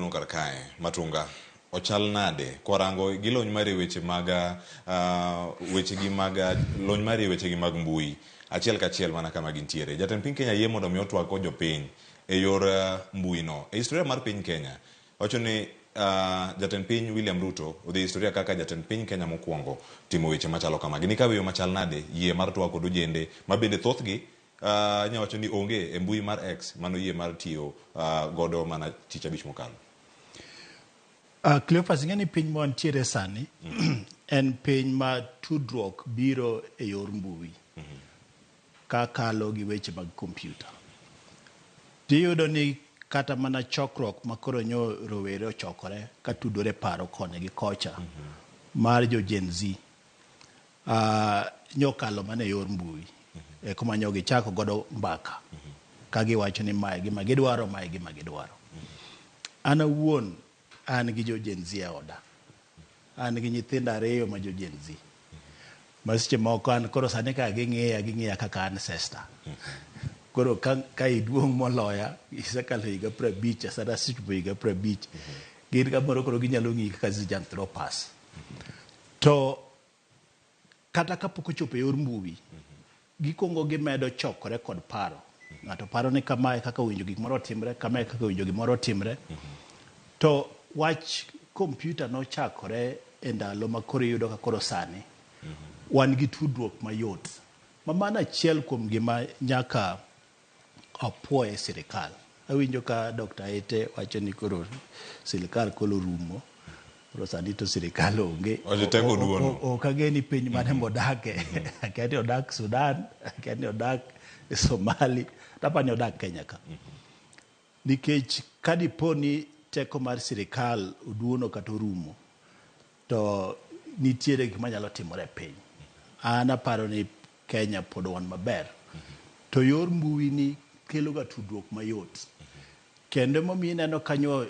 kawuono kar kae, Matunga, ochal nade kwarango gi lony mari e weche mag weche gi mag lony mari e weche gi mag mbui achiel kachiel mana kama gintiere. Jatend piny Kenya yie mondo mi otwag kod jopiny e yor mbui no. E historia mar piny Kenya, wacho ni jatend piny William Ruto odhi e historia kaka jatend piny Kenya mokwongo timo weche machalo kamagi. Nikawo e yo machal nade yie mar twak kod ojende ma bende thothgi inya wacho ni onge e mbui mar X mano yie mar tiyo godo mana tich abich mokalo. Cleophas, ing'e ni piny ma wantiere sani en piny ma tudruok biro e yor mbui kakalo gi weche mag kompyuta. Tiyudo ni kata mana chokruok ma koro nyo rowere ochokore ka tudore paro koni gi kocha mar jo Gen Z nyokalo mana e yor mbui e kuma nyo gichako godo mbaka ka giwacho ni mae gima gidwaro, mae gima gidwaro. An awuon an gi jo Gen Z e oda. An gi nyithindo ariyo ma jo Gen Z. Ma seche moko an koro sani ka ging'iya, ging'iya kaka ancestor. Koro ka, ka iduong' moloya, isekalo higa 50, sani asechopo higa 50. Gin kamoro koro ginyalo ng'iyi kaka Zinjanthropus. To kata kapok ochopo e yor mbui, gikwongo gimedo chokore kod paro. Ng'ato paro ni kamae kaka owinjo gik moro otimre, kamae kaka owinjo gimoro otimre. To wach kompyuta nochakore e ndalo ma koro iyudo ka koro sani wan gi tudruok mayot. Ma mano achiel kuom gima nyaka apuoye sirikal. Awinjo ka Dr. Ete wacho ni koro sirikal koro orumo. Koro sani to sirikal onge. Wacho teko oduono. Ok ageni piny mane modake. Akia ni odak Sudan, akia ni odak Somali, to apani odak Kenya ka. Nikech ka dipo ni teko mar sirikal oduono kata orumo, to nitiere gik manyalo timore e piny. An aparo ni Kenya pod wan maber. To yor mbui ni kelo ga tudruok mayot. Kendo emomiyo ineno kanyo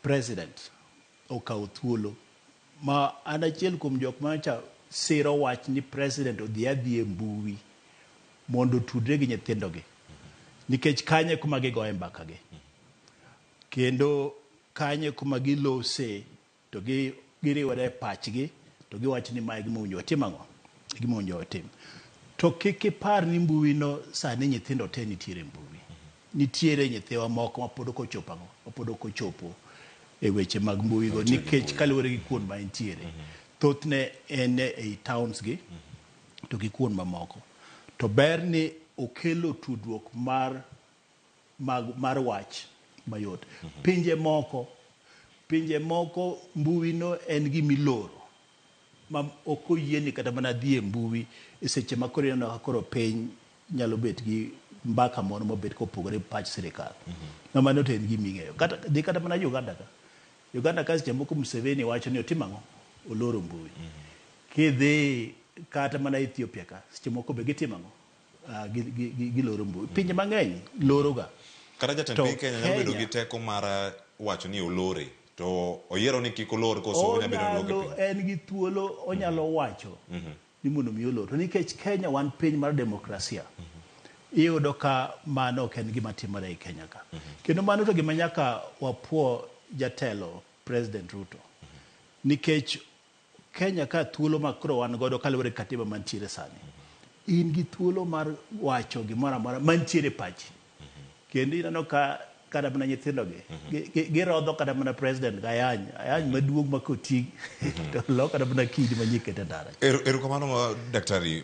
president okawo thuolo ma an achiel kuom jok manyocha siro wach ni president odhi adhiya e mbui mondo otudre gi nyithindogi. Nikech kanyo e kuma gigoye mbaka gi. Kendo kanyo e kuma gilose to giriwore e pachgi to giwacho ni mae gima owinjo watim ang'o? Gima owinjo watim. To kik ipar ni mbui no sani nyithindo te nitiere e mbui. Nitiere nyithiwa moko ma pod ok ochopo ang'o? Ma pod ok ochopo e weche mag mbui go nikech kaluwore gi kuond ma entiere. Thothne en ei towns gi to gi kuond mamoko. To ber ni okelo tudruok mar mag mar wach mayot. Pinje moko mbui no en gimiloro ma ok oyieni kata mana dhi e mbui e seche ma koro ineno ka koro piny nyalo bet gi mbaka moro mobet kopogore gi pach sirikal. Ma mano to en gima ing'eyo. Kata dhi kata mana Uganda ka. Uganda ka seche moko Museveni wacho ni otim ang'o? Oloro mbui. Kidhi kata mana Ethiopia ka, seche moko be gitimo ang'o? Giloro mbui. Pinje mang'eny loro ga. Kata jatend piny Kenya nyalo bedo gi teko mar wacho ni olore to oyiero ni kik olor koso onya bedo ni Onyalo, en gi thuolo onyalo wacho ni mondo mi olor. To nikech Kenya wan piny mar demokrasia, iyudo ka mano ok en gima timore ei Kenya ka. Kendo mano to gima nyaka wapuo jatelo President Ruto. Nikech Kenya ka thuolo ma koro wan godo kaluwore gi katiba mantiere sani, in gi thuolo mar wacho gimoro amora mantiere e pachi. Kendo ineno ka kata mana nyithindo gi, girodho kata mana president gi ayany, ayany maduong' ma koting' to lo kata mana kidi ma nyikete ndara. Erokamano daktari.